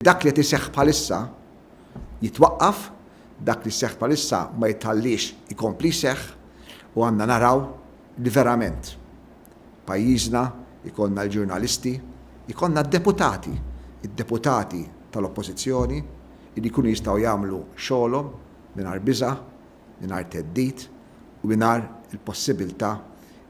Dak li qed iseħħ bħalissa jitwaqqaf, dak li seħħ bħalissa ma jitħalliex ikompli jseħħ u għandna naraw li verament pajjiżna jkollna l-ġurnalisti, jkollna d-deputati, id-deputati tal-Oppożizzjoni li jkunu jistgħu jagħmlu xogħolhom mingħajr biża', mingħajr theddid u mingħajr il-possibilità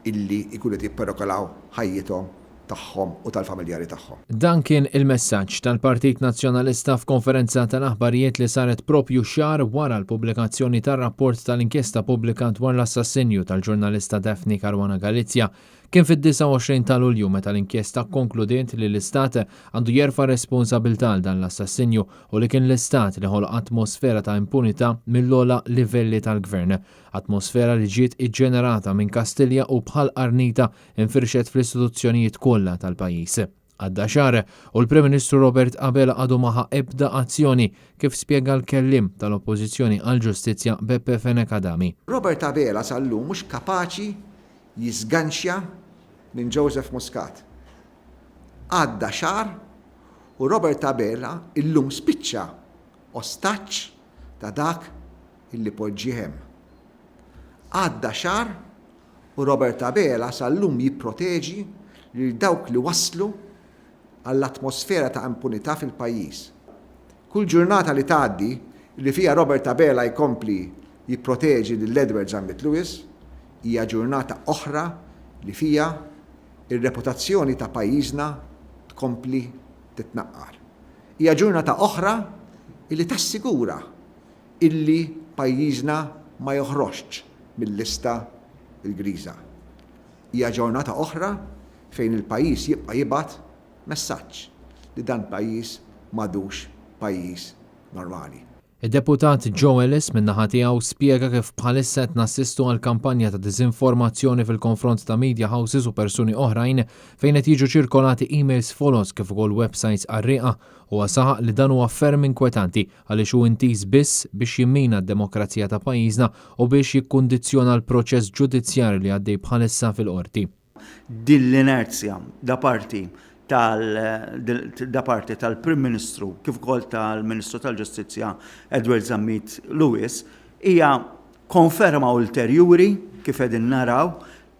illi jkunu qed jipperikolaw ħajjithom tagħhom u tal-familjari tagħhom. Dan kien il-messaġġ tal-Partit Nazzjonalista f'konferenza tal-aħbarijiet li saret proprju xahar wara l-pubblikazzjoni tar-rapport tal-inkjesta pubblika dwar l-assassinju tal-ġurnalista Daphne Caruana Galizia. Kien fid-29 ta' Lulju meta l-inkjesta kkonkludiet li l-Istat għandu jerfa' responsabilità għal dan l-assassinju u li kien l-Istat li ħoloq atmosfera ta' impunità mill-ogħla livelli tal-Gvern. Atmosfera li ġiet iġġenerata minn Kastilja u bħal qarnita infirxet fl-istituzzjonijiet kollha tal-pajjiż. Għadda xahar u l-Prim Ministru Robert Abela għadu ma ħa ebda azzjoni, kif spjega l-kelliem tal-Oppożizzjoni għall-Ġustizzja Beppe Fenech Adami. Robert Abela sal-lum mhux kapaċi jiżganċja minn Joseph Muscat. Għadda xahar u Robert Abela illum spiċċa ostaġġ ta' dak illi poġġieh hemm. Għadda xahar u Robert Abela sal-lum jipproteġi lil dawk li wasslu għall-atmosfera ta' impunità fil-pajjiż. Kull ġurnata li tgħaddi li fiha Robert Abela jkompli jipproteġi lil Edward Zammit Lewis hija ġurnata oħra li fiha r-reputazzjoni ta' pajjiżna tkompli titnaqqar. Hija ġurnata oħra li tassigura illi pajjiżna ma joħroġx mil-lista l-griża. Hija ġornata oħra fejn il-pajjiż jibqa' jibgħat messaġġ li dan pajjiż m'għadux pajjiż normali. Id-Deputat Joe Ellis min-naħa tiegħu spjega kif bħalissa qed nassistu għal kampanja ta' diżinformazzjoni fil-konfront ta' media houses u persuni oħrajn fejn qed jiġu ċirkolati emails foloz kif ukoll websites qarrieqa. Huwa saħaq li dan huwa ferm inkwetanti għaliex hu intiż biss biex jimmina d-demokrazija ta' pajjiżna u biex jikkundizzjona l-proċess ġudizzjarju li għaddej bħalissa fil-Qorti. Din l-inerzja da parti tal da parti tal-Prim Ministru kif ukoll tal-Ministru tal-Ġustizzja Edward Zammit Lewis hija konferma ulterjuri kif qegħdin naraw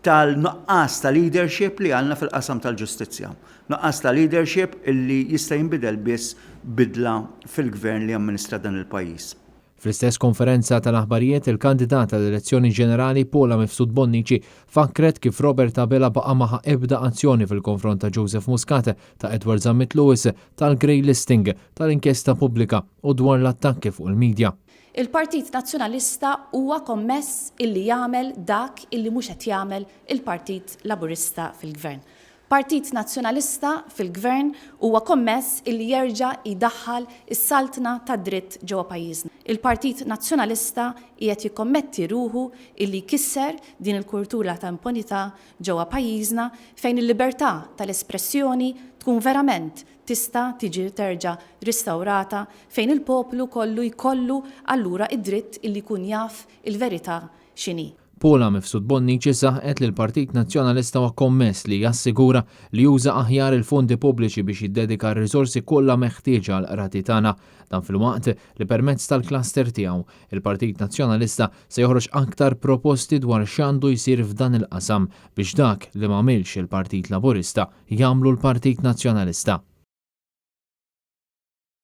tal-nuqqas ta' leadership li għandna fil-qasam tal-ġustizzja. Nuqqas ta' leadership illi jista' jinbidel biss b'bidla fil-gvern li jamministra dan il-pajjiż. Fl-istess konferenza tal-aħbarijiet, il-kandidat għall-elezzjoni ġenerali Paula Mifsud Bonnici fakkret kif Robert Abela baqa' ma ħa ebda azzjoni fil-konfront ta' Joseph Muscat, ta' Edward Zammit Lewis, tal-grey listing, tal-inkjesta pubblika u dwar l-attakki fuq il-media. Il-Partit Nazzjonalista huwa kommess illi jagħmel dak illi mhux qed jagħmel il-Partit Laburista fil-Gvern. Partit Nazzjonalista fil-Gvern huwa kommess illi jerġa' jdaħħal is-saltna tad-dritt ġewwa pajjiżna. Il-Partit Nazzjonalista qiegħed jikkommetti ruħu illi jkisser din il-kultura ta' impunità ġewwa pajjiżna fejn il-libertà tal-espressjoni tkun verament tista' tiġi terġa' ristawrata fejn il-poplu kollu jkollu allura d-dritt illi jkun jaf il-verità x'inhi. Paula Mifsud Bonnici saħqet li l-Partit Nazzjonalista huwa kommess li jassigura li juża aħjar il-fondi pubbliċi biex jiddedika r-riżorsi kollha meħtieġa għall-qrati tagħna. Dan filwaqt li permezz tal-cluster tiegħu, il-Partit Nazzjonalista se joħroġ aktar proposti dwar x'għandu jsir f'dan il-qasam biex dak li m'għamilx il-Partit Laburista jagħmlu l-Partit Nazzjonalista.